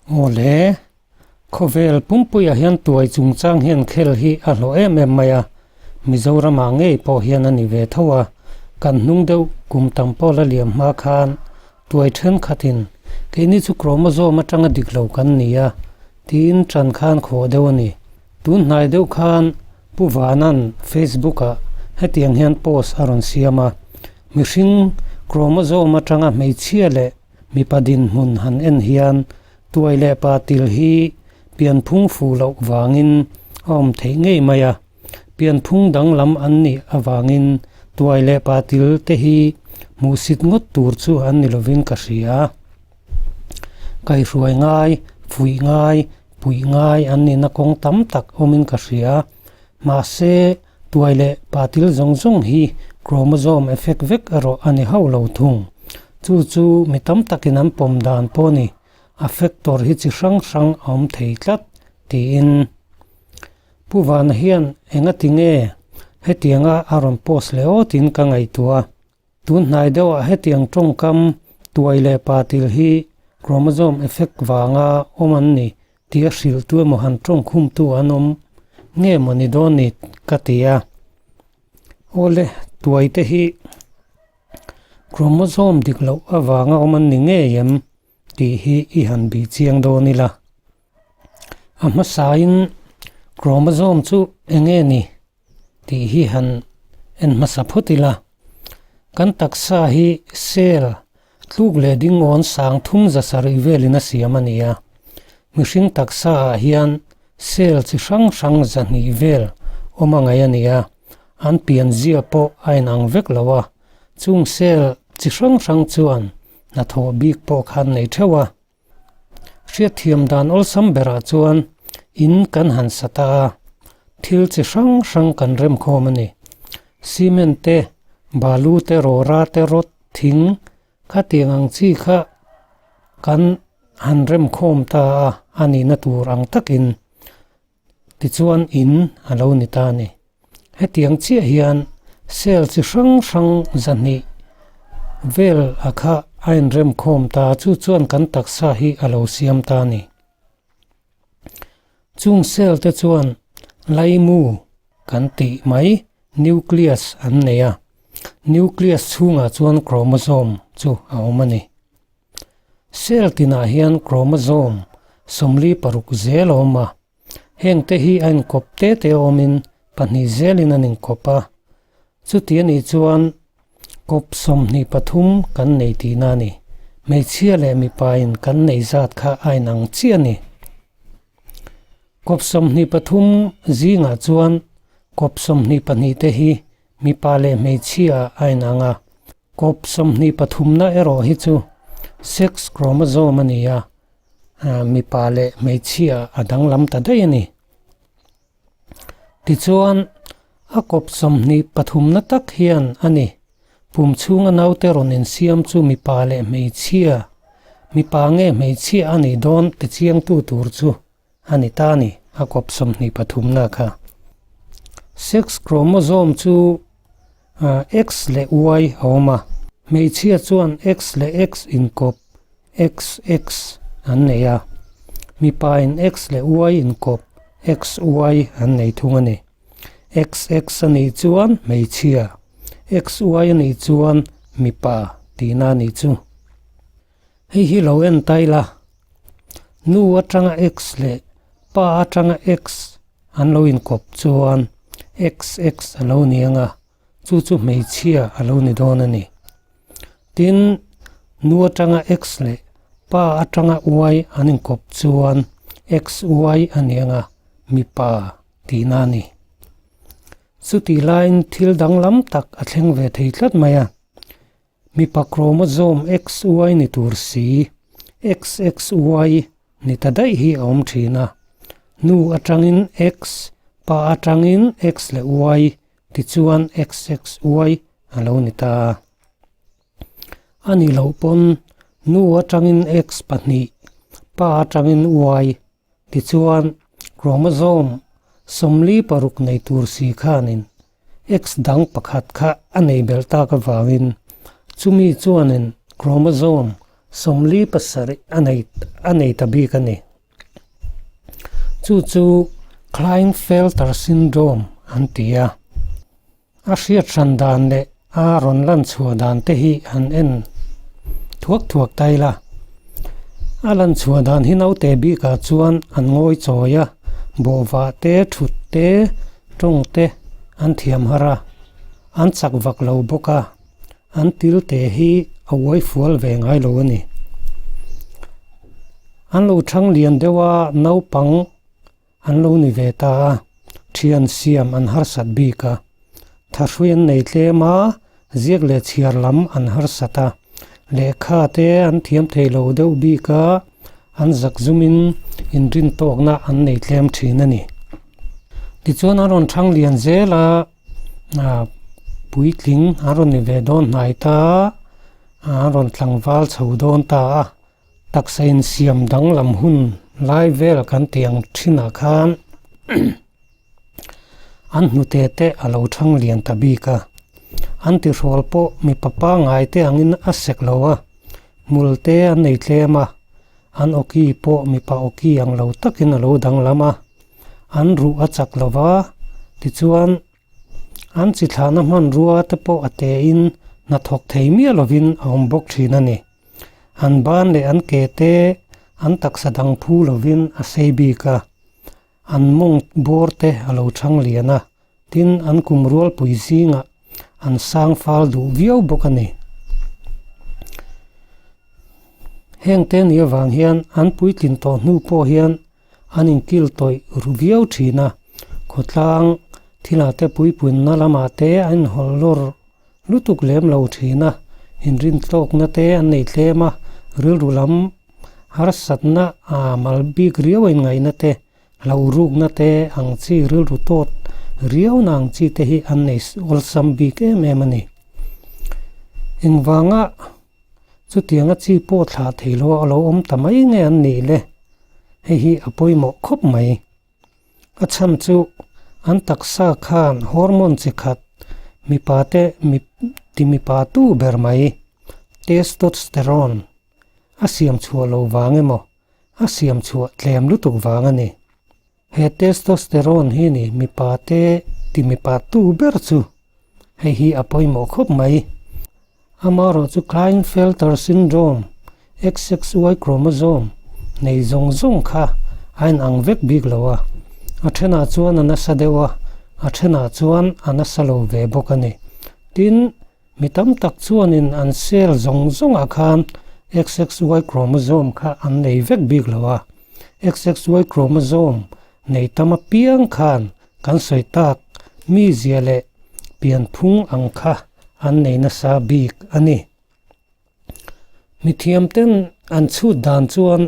Awle, khawvel pumpuiah hian tuai chungchang hian khel hi a hlawh em em mai a, Mizoramah ngei pawh hian a ni ve tho a, kan hnung deuh kum tam pawh la liam hma khan tuai thenkhatin keini chu chromosome atanga dik lo kan ni a tiin tan khan khawh deuh a ni. Tun hnai deuh khan Pu Vanan Facebook-ah hetiang hian post a rawn siam a, Mihring chromosome atanga hmeichhia leh Mipa dinhmun han en hian tuai leh pa til hi pianphung fuh loh vangin a awm theih ngei mai a, pianphung danglam an nih avangin tuai leh pa til te hi hmuhsit ngawt tur chu an ni lovin ka hria. Kaihruai ngai, fuih ngai, puih ngai an nihna kawng tam tak awmin ka hria. Mahse, Tuai leh patil zawng zawng hi chromosome effect vek erawh a ni hauh lo thung. Chu chu mi tam takin an pawm dan pawh a ni, a factor hi chi hrang hrang a awm thei tlat, tiin Pu Vana hian engati nge hetianga a rawn post leh aw tiin ka ngaihtuah a. Tun hnai deuhah hetiang tawngkam tuai leh patil hi chromosome effect vanga awm an ni tia hrilhtu emaw han tawngkhumtu an awm nge maw ni dawn ni ka ti a. Awle, tuai te hi chromosome dik loh avanga awm an ni ngei em tih hi i han bih chiang dawn ila. A hmasain chromosome chu eng nge ni? Tih hi han en hmasa phawt ila, kan taksa hi cell tluk leh dingawn sang thum za sarih velin a siam a ni a, mihring taksa ah hian cell chi hrang hrang zahnih vel awm a ngaih a ni a, an pianzia pawh a inang vek lo a, chung cell chi hrang hrang chuan hnathawh bik pawh khan nei theuh a. Hriatthiam dan awlsam berah chuan in kan han sa ta a, thil chi hrang hrang kan remkhawm a ni. Cement te, balu te, rawra te, rod, thing khatiang ang chi kha kan han remkhawm ta a, a nihna tur ang takin tichuan in a lo ni ta a ni. Hetiang chiah hian cell chi hrang hrang zahnih vel a kha a inremkhawm ta a, chu chuan kan taksa hi a lo siam ta a ni. Chung cell te chuan laimu kan tih mai nucleus an nei a, nucleus chhungah chuan chromosome chu a awm a ni. Cell tinah hian chromosome 46 zel a awm a, heng te hi a inkawp te te awmin pahnih zelin an inkawp a, chuti a nih chuan kawp 23 kan nei tihna a ni. Hmeichhia leh mipain kan nei zat kha a inang chiah a ni. Kawp 23 zingah chuan kawp 22 te hi mipa leh hmeichhia a inang a, Kawp 23 na erawh hi chu sex chromosome a ni a, mipa leh hmeichhia a danglam ta daih a ni. Tichuan, a kawp 23 na tak hian a ni, pum chhunga naute rawn insiam chu mipa leh hmeichhia, mipa nge hmeichhia a nih dawn tichiangtu tur chu a ni ta a ni, a kawp 23 na kha. Sex chromosome chu X leh Y a awm a, hmeichhia chuan X leh X inkawp XX an nei a, mipain X leh Y inkawp XY an nei thung a ni. XX a nih chuan hmeichhia, XY a nih chuan mipa tihna a nih chu. Hei hi lo en ta ila, nu atanga X leh pa atanga X An lo inkawp chuan XX a lo ni ang a, chu chu hmeichhia a lo ni dawn a ni. Tin, nu atanga X leh pa atanga Y an inkawp chuan XY a ni ang a, mipa tihna a ni. Chutih laiin thil danglam tak a thleng ve thei tlat mai a. Mipa chromosome XY ni tur si, XXY ni ta daih hi a awm thin a. Nu atangin X, pa atangin X leh Y tichuan XXY a lo ni ta a. A nih loh pawn nu atangin X pahnih, pa atangin Y tichuan chromosome 46 nei tur si khanin X dang pakhat kha a nei belh tak avangin chumi chuanin chromosome. 47 a nei a nei ta bik a ni. Chu chu Klinefelter syndrome an ti a. A hriat hran dan leh a rawn lan chhuah dan te hi han en thuak thuak ta ila. A lan chhuah dan hi naute bikah chuan an ngawi chawi a, bawhvah te, thut te, tawng te an thiam har a, an chak vak lo bawk a, an til te hi a uai fual ve ngai lo a ni. An lo thang lian deuh a, naupang An lo ni ve ta a, thian siam an harsat bik a. Thahrui an nei tlem a, ziak leh chhiar lam an harsat a. Lehkha te an thiam thei lo deuh bik a, an zak zumin inrin tawkna an nei tlem thin a ni. Tichuan an rawn thang lian zel a, puitling an rawn ni ve dawn hnai ta a, an rawn tlangval chho dawn ta a. Taksa insiam danglam hun lai vel kan tih ang thinah khan an hnute te a lo thang lian ta bik a, an tihrawl pawh mipa pangngai te angin a sek lo a, hmul te an nei tlem a, an awki pawh mipa awki ang lo takin a lo danglam a, an ruh a chak lo va, tichuan. An chi thlahna hmanrua te pawh a tein hnathawk thei miah lovin a awm bawk thin a ni. An ban leh an ke te an taksa dang phu lovin a sei bik a, an mawng bawr te a lo chhang lian a, tin an kum rualpui zingah an sang fal duh viau bawk a ni. Heng te nih avang hian an puitlin tawh hnu pawh hian An inkil tawih ru viau thin a, khawtlang thilah te puipunna lamah te an inhawlh lawr lutuk lem lo thin a, inrintlawkna te an nei tlem a, rilru lam harsatna aa mal bik riau a inngaihna te, hlauhrukna te ang chi rilru tawt riauna ang chi te hi an nei awlsam bik em em a ni. Engvanga Chutianga chi pawh thlah thei lo a lo awm ta mai nge an nih le? Hei hi a pawimawh khawp mai. A chhan chu an taksa khan hormone chi khat mipa te mi ti mipa tu ber mai testosterone a siam chhuah lo vang emaw a siam chhuah tlem lutuk vang a ni. He testosterone hi ni mipa te ti mipa tu ber chu hei hi a pawimawh khawp mai. Amaherawh chu Klinefelter syndrome, XXY chromosome, nei zawng zawng kha a inang vek bik lo a, a thenah chuan a nasa deuh a, a thenah chuan a nasa lo ve bawk a ni. Tin, mi tam tak chuanin an cell zawng zawngah khan XXY chromosome kha an nei vek bik lo a. XXY chromosome nei tam apiang khan kan sawi tak mizia leh pianphung ang kha an nei nasa bik a ni. Mithiamten an chhut dan chuan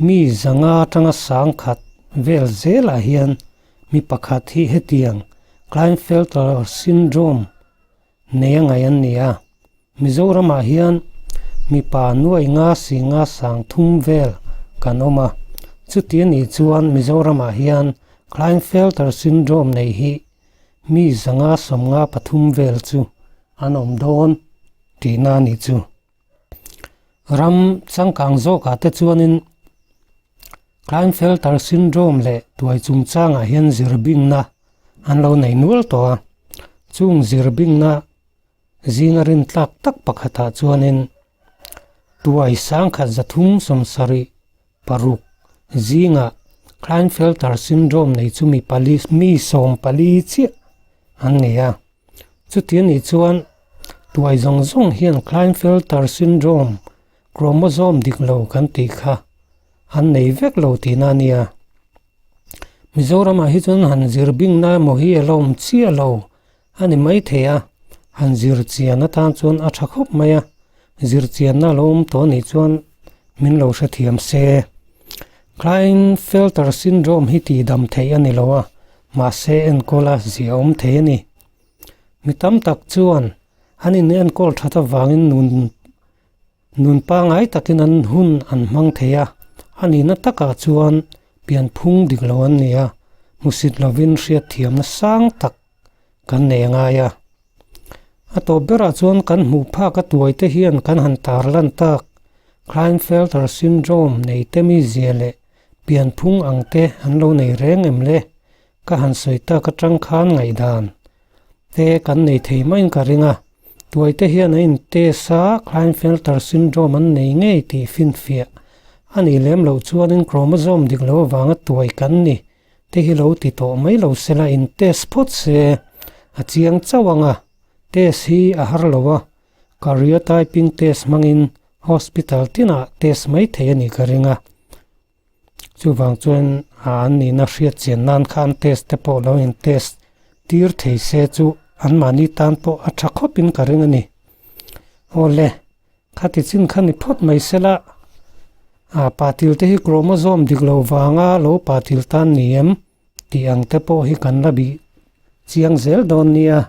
mi zanga atanga sang khat vel zelah hian mi pakhat hi hetiang Klinefelter syndrome nei a ngaih an ni a. Mizoramah hian mipa nuai nga si nga sang thum vel kan awm a, chuti a nih chuan Mizoramah hian Klinefelter syndrome nei hi mi zanga 53 vel chu an awm dawn tihna a nih chu. Ram changkang zawkah te chuanin Klinefelter syndrome leh tuai chungchangah hian zirbingna an lo nei nual tawh a, chung zirbingna Zinga rin tlak tak pakhatah chuanin tuai sangkhat 376 zingah Klinefelter syndrome nei chu mi pali mi 14 chiah an ni a. Chuti a nih chuan tuai zawng zawng hian Klinefelter syndrome chromosome dik lo kan tih kha an nei vek lo tihna a nia. Mizoramah hi chuan han zir bingna emaw hi a la awm chiah lo a ni maithei a, han zir chian atan chuan a tha khawp mai a, zir chianna a lo awm tawh anih chuan min lo hrethiam se. Klinefelter syndrome hi tihdam theih a ni lo a, mahse enkawl a zia awm thei a ni. Mi tam tak chuan an inenkawl that avangin nun Nun pangai takin an hun an hmang thei a, a nihna takah chuan pianphung dik lo an ni a, hmusit lovin hriatthiamna sang tak kan nei a ngai a. A tawp berah chuan kan hmuh phak a tuaite hian kan han tar lan tak. Klinefelter syndrome nei te mizia leh pianphung ang te an lo nei reng em le? Ka han sawi tak atang khan ngaihdan te kan nei thei maiin ka ring a. Tuai te hian an in test a, Klinefelter syndrome an nei ngei tih finfiah a nih lem loh chuanin chromosome dik lo avanga tuai kan ni te hi lo ti tawh mai lo sela in test phawt se a chiang chauh ang a, test hi a har lo a, karyotyping test hmangin hospital tinah test mai thei a nih ka ring a, chuvang chuan a an nihna hriat chian nan khan test te pawh lo in test tir thei se chu anmahni tan pawh a tha khawpin ka ring a ni. Awle. Khati chin kha ni phawt mai sela, a patil te hi chromosome dik lo vanga lo patil tan ni em tih ang te pawh hi kan la bih chiang zel dawn nia.